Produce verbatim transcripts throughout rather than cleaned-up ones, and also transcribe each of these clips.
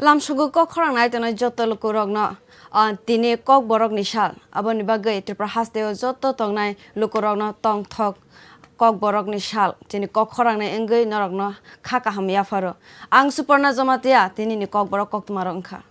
Lamsugo kok khorang nai tongnai joto lukurokno, ah, tini Kokborokni sal. Aboni bagwi Tripura hasteo joto tongnai lukurokno tongthok Kokborokni sal. Tini kok khorang nai wngwi norokno kha kaham yapharo. Ang Suparna Jamatia, tinini Kokborok koktwmarok wngkha.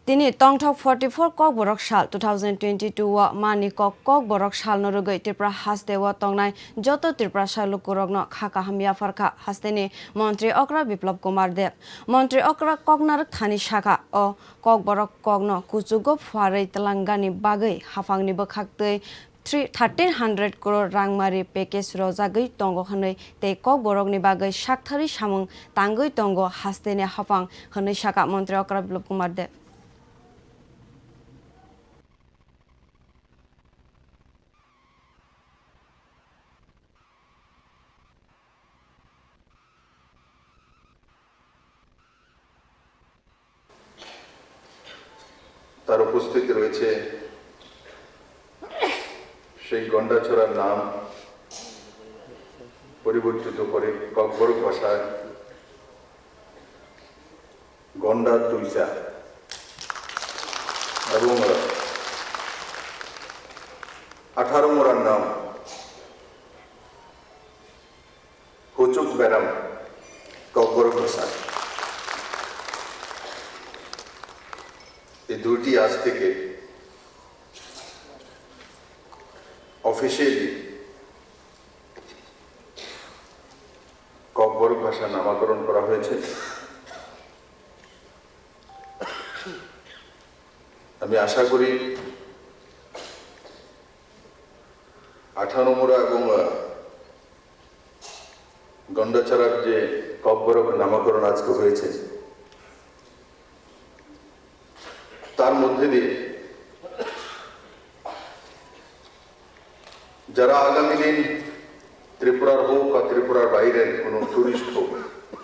Tini tongthok forty-four Kokborok sal two thousand twenty-two o mani kok Kokborok salno rwgwi Tripura hasteo tongnai joto Tripurasa lukurokno kha kaham yapharkha hasteni Montri Okra Biplab Kumar Deb. Montri Okra koknarwk thani sakha, o Kokborok kokno kuchugo phuarwi twlangnani bagwi haphangni bwkhaktwi three, thirteen hundred crore rangmari package rojagwi tongo hwnwi tei Kokborokni bagwi saktharwi samung tangwi tongo hasteni haphang hwnwi sakha Montri Okra Biplab Kumar Deb. তার উপস্থিতি রয়েছে সেই গন্ডাছড়ার নাম পরিবর্তিত করে ককবরক ভাষায় গন্ডা তুইচা এবং আঠারো মোড়ার নাম হুচুক ব্যারাম ককবরক ভাষা। এই দুইটি আজ থেকে অফিসিয়ালি ককবরক ভাষা নামকরণ করা হয়েছে। আমি আশা করি আঠারো মোড়া এবং, আহ, গন্ডাছড়ার যে ককবরক নামকরণ আজকে হয়েছে, তার মধ্যে দিয়ে যারা আগামী দিন ত্রিপুরার হোক বা ত্রিপুরার বাইরের কোনো টুরিস্ট হোক,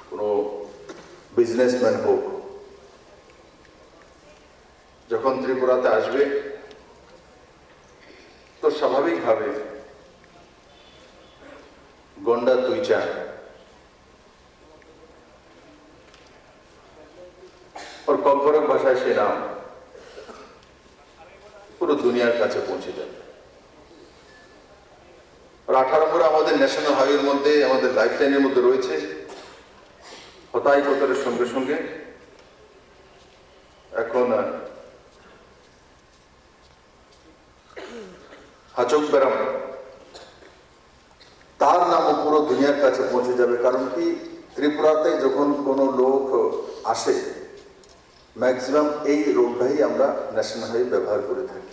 কোনো বিজনেসম্যান হোক, যখন ত্রিপুরাতে আসবে, তো স্বাভাবিকভাবে গন্ডা তুইচা ওর ককবরক ভাষায় সে নাম পুরো দুনিয়ার কাছে পৌঁছে যাবে। আর আঠারো মোড়া আমাদের ন্যাশনাল হাইওয়ের মধ্যে, আমাদের লাইফলাইনের মধ্যে রয়েছে। হতাই কোতরের সঙ্গে সঙ্গে এখন, আহ, হাচুক ব্যারাম, তার নামও পুরো দুনিয়ার কাছে পৌঁছে যাবে। কারণ কি, ত্রিপুরাতে যখন কোনো লোক আসে, ম্যাক্সিমাম এই রোগটাই আমরা ন্যাশনাল হাইওয়ে ব্যবহার করে থাকি।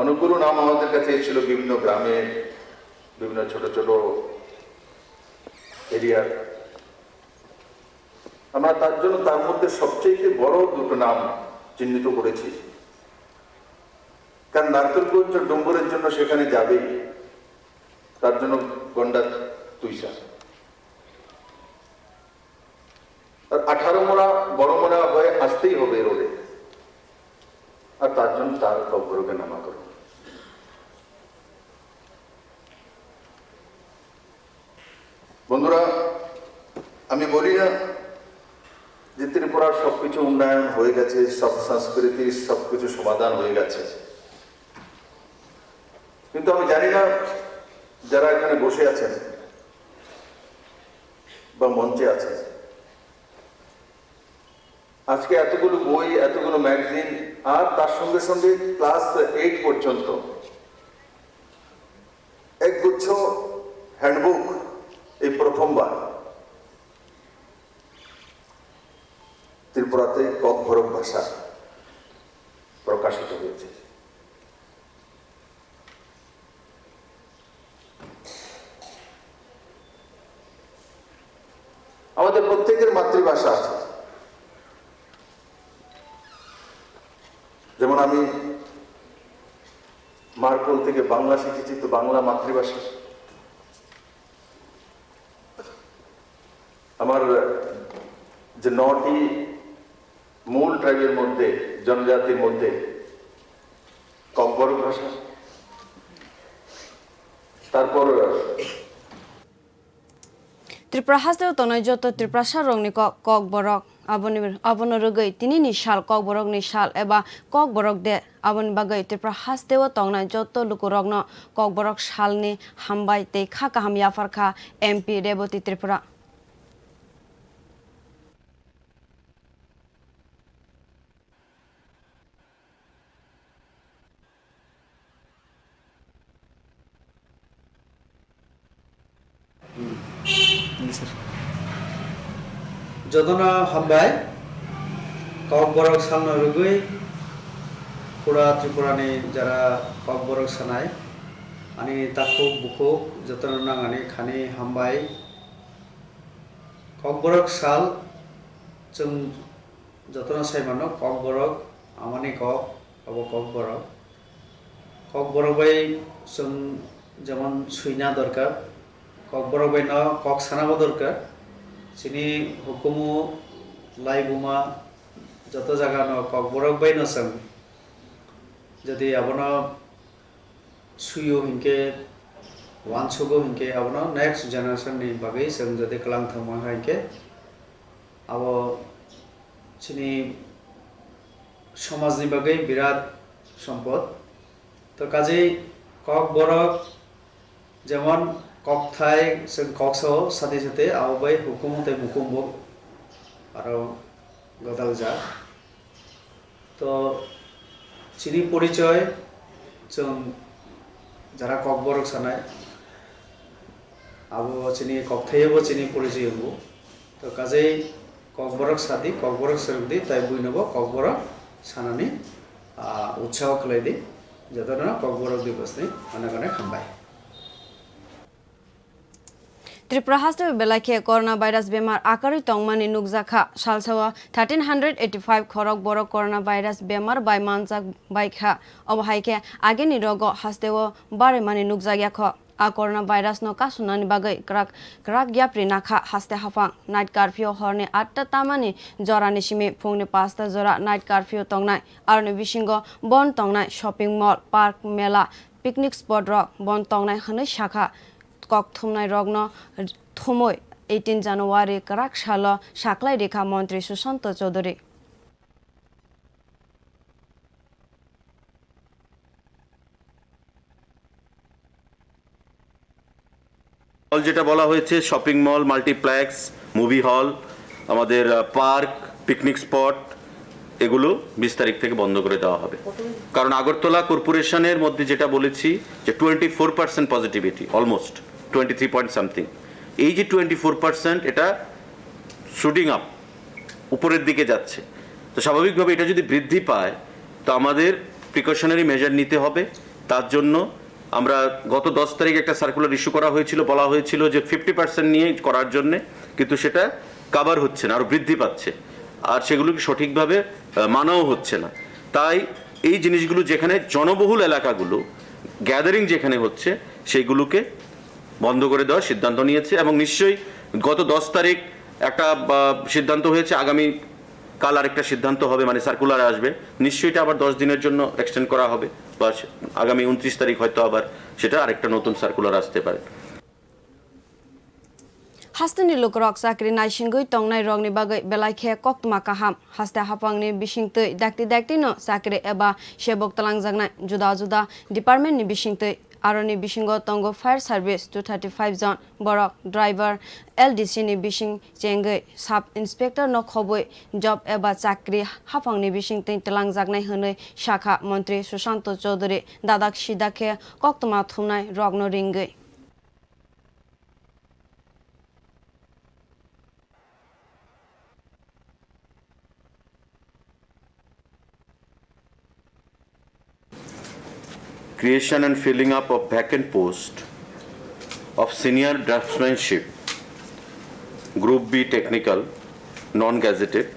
অনেকগুলো নাম আমাদের কাছে এসেছিল বিভিন্ন গ্রামে, বিভিন্ন ছোট ছোট এরিয়া। আমরা তার জন্য তার মধ্যে সবচেয়ে বড় দুটো নাম চিহ্নিত করেছি, কারণ নারকেলগঞ্জ ডুম্বুরের জন্য সেখানে যাবেই, তার জন্য গন্ডা তুইসা। আর আঠারো মোড়া বড় মোড়া হয়ে আসতেই হবে রোডে, আর তার জন্য তার কবরকে নামকরণ। বন্ধুরা, আমি বলি না যে ত্রিপুরার সবকিছু উন্নয়ন হয়ে গেছে, সব সংস্কৃতির সবকিছু সমাধান হয়ে গেছে, কিন্তু আমি জানি না যারা এখানে বসে আছেন বা মঞ্চে আছেন, আজকে এতগুলো বই, এতগুলো ম্যাগাজিন, আর তার সঙ্গে সঙ্গে ক্লাস এইট পর্যন্ত একগুচ্ছ হ্যান্ডবুক এই প্রথমবার ত্রিপুরাতে ককবরক ভাষা প্রকাশিত হয়েছে। আমাদের প্রত্যেকের মাতৃভাষা আছে। যেমন আমি মার কোল থেকে বাংলা শিখেছি, তো বাংলা মাতৃভাষা। আমার যে নটি মূল ট্রাইবের মধ্যে, জনজাতির মধ্যে ককবরক ভাষা। তারপরও রাখছে। Tripura hasteo tongnai joto Tiprasa rokni kok, Kokborok. Aboni, abono rwgwi tinini sal Kokborokni sal eba Kokborok de. Aboni bagwi Tripura hasteo tongnai joto lukurokno Kokborok salni hambai tei kha kaham yapharkha M P Rebati Tripura. Jotono hambai, Kokborok salno rwgwi pura Tripurani jara Kokborok sanai, ani takhuk bukhuk jotono nangani khani hambai. Kokborok sal chwng jotono sai mano, Kokborok amani kok, abo Kokborok. Kokborok bai chwng jemon swina dorkar, Kokborok bai no kok sanabo dorkar. Chini hukumu, laibuma, joto jaga no Kokborok bai no chwng jodi abono suyo hinkhe, wansugo hinkhe, abono next generation ni bagwi chwng jodi kwlang thangma hinkhe, abo chini somajni bagwi birat sompot. To kajei Kokborok jemon kokthai chwng kok sao, sati sati abo bai hukumu tei mukumbo aro gwdaljak. To chini porichoi chwng jara Kokborok sanai, abo chini kokthaibo chini porichoi wngo. To kajei Kokborok sadi, Kokborok swrwngdi, tai buinobo Kokborok sanani, ah, utsaho khlaidi. Jotono Kokborok Divas ni onek onek hambai. Tripura hasteo belai khe corona virus bemar akarwi tongmani nukjakha. Salsao thirteen hundred eighty five khorok borok corona virus bemar bai manjak baikha. Obo hai khe agini rogo hasteo barwimani nukjakya kho. A corona virus no kasunani bagwi kwrak kwrak yapri nakha haste haphang. Night curfew horni atta tamani jorani simi phungni pasta jora night curfew tongnai. Aroni bisingo bon tongnai shopping mall, park, mela, picnic spot rok bon tongnai hwnwi sakha. Kok thumnai rokno thumwi eighteen January kwrak salo saklai rikha Montri Susanto Chowdhury. Mall যেটা বলা হয়েছে, shopping mall, multiplex, movie hall, আমাদের, আহ, park, picnic spot, এগুলো বিশ তারিখ থেকে বন্ধ করে দেওয়া হবে। কারণ আগরতলা কর্পোরেশনের মধ্যে যেটা বলেছি যে twenty four percent positivity, almost twenty three point something, এই যে টোয়েন্টি ফোর পার্সেন্ট, এটা শুটিং আপ, উপরের দিকে যাচ্ছে। তো স্বাভাবিকভাবে এটা যদি বৃদ্ধি পায়, তো আমাদের প্রিকশনারি মেজার নিতে হবে। তার জন্য আমরা গত দশ তারিখ একটা সার্কুলার ইস্যু করা হয়েছিল, বলা হয়েছিল যে ফিফটি পার্সেন্ট নিয়ে করার জন্যে, কিন্তু সেটা কাভার হচ্ছে না, আরও বৃদ্ধি পাচ্ছে। আর সেগুলোকে সঠিকভাবে, আহ, মানাও হচ্ছে না। তাই এই জিনিসগুলো যেখানে জনবহুল এলাকাগুলো, গ্যাদারিং যেখানে হচ্ছে, সেইগুলোকে বন্ধ করে দেওয়ার সিদ্ধান্ত নিয়েছে। এবং নিশ্চয়ই গত দশ তারিখ একটা, আহ, সিদ্ধান্ত হয়েছে, আগামী কাল আরেকটা সিদ্ধান্ত হবে, মানে সার্কুলার আসবে, নিশ্চয়ই এটা আবার দশ দিনের জন্য এক্সটেন্ড করা হবে, বা সে-, আগামী ঊনত্রিশ তারিখ হয়তো আবার সেটা আরেকটা নতুন সার্কুলার আসতে পারে। Hasteni lukurok chakri naisingwi tongnai rokni bagwi belai khe koktwma kaham. Haste haphangni bisingtwi dakti dakti no chakri eba sebok twlangjaknai juda juda department ni bisingtwi. Aroni bisingo tongo fire service two thirty five jon borok, driver, L D C ni bising chengwi sub inspector no khobwi job eba chakri haphangni bisingtwi twlangjaknai hwnwi sakha Montri Susanto Chowdhury. Dadak sida khe koktwma thumnai rokno ringwi. Creation and filling up of vacant post of senior draftsmanship, Group B technical, non-gazetted,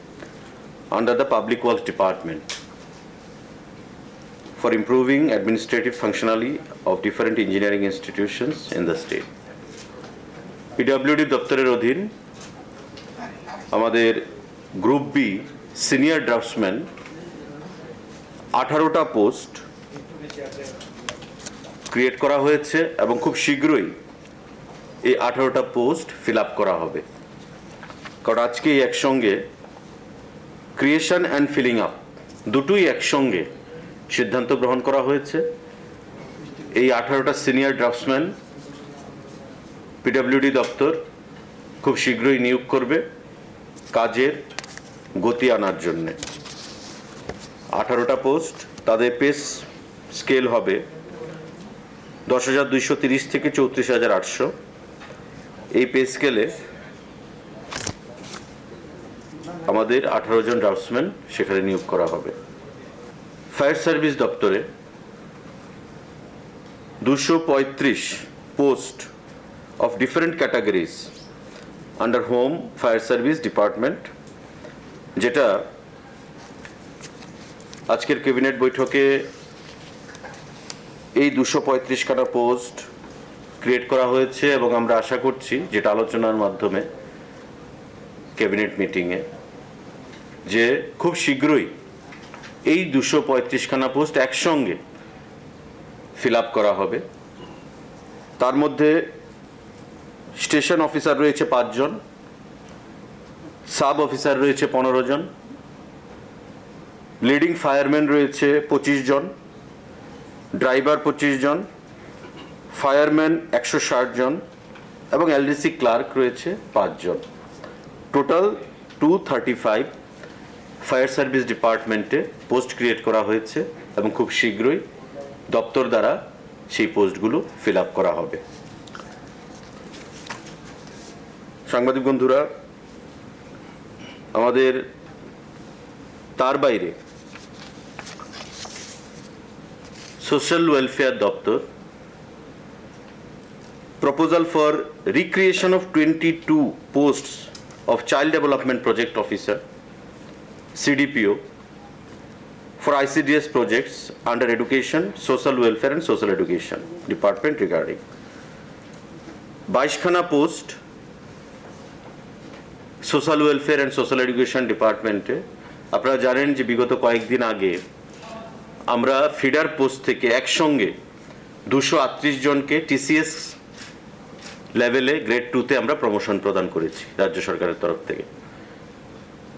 under the Public Works Department for improving administrative functionality of different engineering institutions in the state. PWD দপ্তরের অধীন আমাদের group B senior draughtsman আঠারোটা post create করা হয়েছে এবং খুব শীঘ্রই এই আঠারোটা পোস্ট ফিল আপ করা হবে। কারণ আজকে এই একসঙ্গে ক্রিয়েশন অ্যান্ড ফিলিং আপ দুটোই একসঙ্গে সিদ্ধান্ত গ্রহণ করা হয়েছে। এই আঠারোটা সিনিয়র ড্রাফটসম্যান পিডব্লিউডি দপ্তর খুব শীঘ্রই নিয়োগ করবে কাজের গতি আনার জন্যে। আঠারোটা পোস্ট, তাদের পে স্কেল হবে দশ হাজার দুইশো তিরিশ থেকে চৌত্রিশ হাজার আটশো। এই পে স্কেলে আমাদের আঠারো জন ড্রাফটসম্যান সেখানে নিয়োগ করা হবে। ফায়ার সার্ভিস দপ্তরে দুশো পঁয়ত্রিশ post of different categories under home fire service department, যেটা আজকের ক্যাবিনেট বৈঠকে এই দুশো পঁয়ত্রিশখানা পোস্ট ক্রিয়েট করা হয়েছে এবং আমরা আশা করছি যেটা আলোচনার মাধ্যমে ক্যাবিনেট মিটিংয়ে যে খুব শীঘ্রই এই দুশো পঁয়ত্রিশখানা পোস্ট একসঙ্গে ফিল আপ করা হবে। তার মধ্যে স্টেশন অফিসার রয়েছে পাঁচজন, সাব অফিসার রয়েছে পনেরো জন, লিডিং ফায়ারম্যান রয়েছে পঁচিশ জন, ড্রাইভার পঁচিশ জন, ফায়ারম্যান একশো ষাট জন এবং এলডিসি ক্লার্ক রয়েছে পাঁচজন। Total two thirty five fire service ডিপার্টমেন্টে পোস্ট ক্রিয়েট করা হয়েছে এবং খুব শীঘ্রই দপ্তর দ্বারা সেই পোস্টগুলো ফিল আপ করা হবে। সাংবাদিক বন্ধুরা, আমাদের তার বাইরে সোশ্যাল ওয়েলফেয়ার দপ্তর, proposal for recreation of twenty-two posts of Child Development Project Officer, C D P O, for I C D S projects under Education, Social Welfare and Social Education Department regarding বাইশখানা post social welfare and social education ডিপার্টমেন্টে। আপনারা জানেন যে বিগত কয়েকদিন আগে আমরা feeder post থেকে একসঙ্গে দুশো আটত্রিশ জনকে টিসিএস লেভেলে গ্রেড টুতে আমরা প্রমোশন প্রদান করেছি রাজ্য সরকারের তরফ থেকে।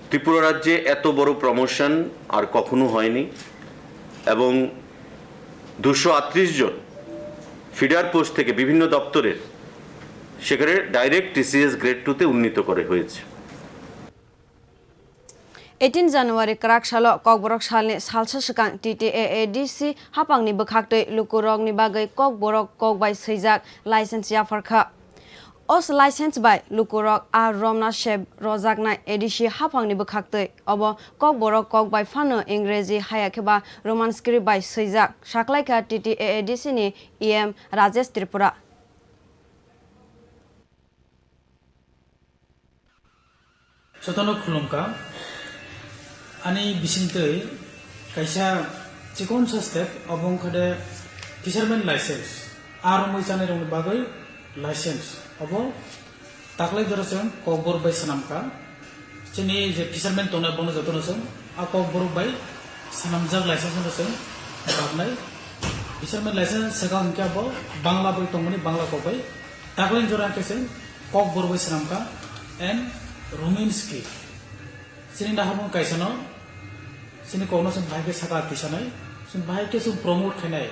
ত্রিপুরা রাজ্যে এত বড় প্রমোশন আর কখনো হয়নি এবং দুশো আটত্রিশ জন ফিডার পোস্ট থেকে বিভিন্ন দপ্তরের সেখানে ডাইরেক্ট টিসিএস গ্রেড টুতে উন্নীত করে হয়েছে। Eighteen January kwrak salo Kokborok salni salsa swkang T T A A D C haphangni bwkhaktwi lukurokni bagwi Kokborok kok bai swijak license yapharkha. O license bai lukurok a romna sep rojaknai A D C haphangni bwkhaktwi. Obo Kokborok kok bai phano Ingreji haya khe ba Roman script bai swijak, saklaikha T T A A D C ni E M Rajesh Tripura. Jotono khulumkha. Ani bisingtwi kaisa chikonsa step, obo wngkha de fisherman license. A romwi chanai rokni bagwi license. Obo taklai jora chwng Kokborok bai swnamkha. Chini je fisherman tongnai bono jotono chwng a Kokborok bai swnamjak license no chwng babnai. Fisherman license swkang hinkhe abo Bangla bai tongmani, Bangla kok bai. Taklai jora hinkhe chwng Kokborok bai swnamkha and Roman script. Chini naharmung kaisano, chini kokno chwng bahai khe saka tisanai, chwng bahai khe chwng promote khainai.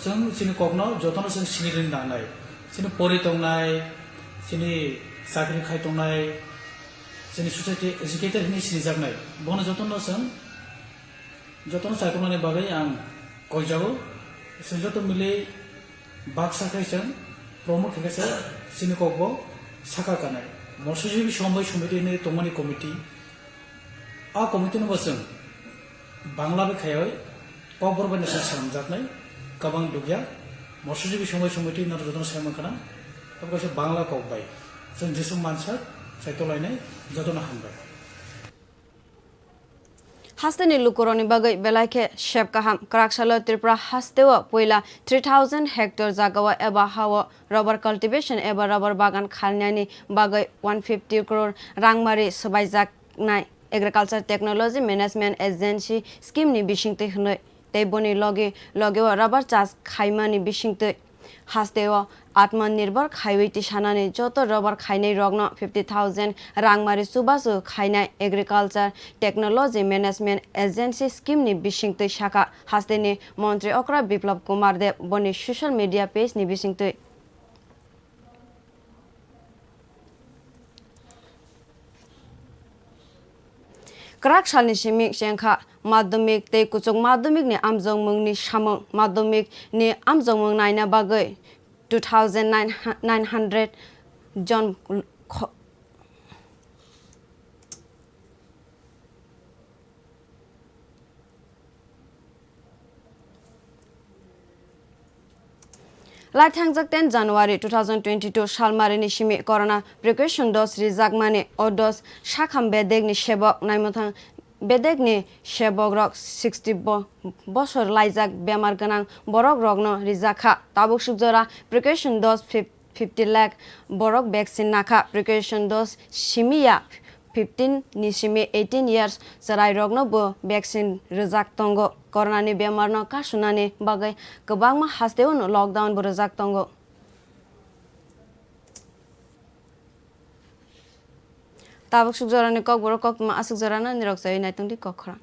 Chwng chini kokno jotono chwng sinirwni nangnai. Chini pori tongnai, chini chakri khai tongnai, chini society educator hinwi sinijaknai. Bono jotono chwng, jotono chaikolnani bagwi ang koijago. Chwng joto mili baksa khe chwng promote khe se chini kokbo saka kanai. Morsajwi sombai somiti hinwi tongmani committee. A committee no bo chwng Bangla bai khaiwi Kokborok bai no chwng swnamjaknai, kwbang dukya. Morsajwi sombai somiti no jotono sai mankha na, abo kaisa Bangla kok bai. Chwng jesuk mansak sai tolainai, jotono hambai. Hasteni lukurokni bagwi belai khe sep kaham. Kwrak salo Tripura hasteo puila three thousand hectare jagao eba hao rubber cultivation eba rubber bagan khalnani bagwi one fifty crore rangmari swbaijaknai Agriculture Technology Management Agency scheme ni bisingtwi hwnwi. tei boni logi logi o rubber chas khaimani bisingtwi. Hasteo Atma Nirbhar khaiwi tisanani joto rubber khainai rokno fifty thousand rangmari chubachu khainai Agriculture Technology Management Agency scheme ni bisingtwi sakha hasteni montri okra Biplab Kumar Deb boni social media page ni bisingtwi. Kwrak salni simi chengkha madhyamik tei kuchuk madhyamik ni amjokmung ni samung. Madhyamik ni amjokmung naina bagwi two thousand nine hundred jon kho-, Lai thangjak ten January two thousand twenty-two salmarini simi corona precaution dose rijakmani. O dose sakham bedekni sebok naimwthang bedekni sebok rok sixty bo-, bosor laijak bemar gwnang borok rokno rijakha. Tabuk sukjora precaution dose fif-, fifty lakh borok vaccine nakha. Precaution dose simiya fifteen ni simi eighteen years chwrairokno bo vaccine rwjak tongo. Coronani bemarno kasunani bagwi kwbangma hasteo no lockdown bo rwjak tongo. Tabuk sukjorani kokborok koktwma aswk jorano nirok chaywi naitongdi kok khorang.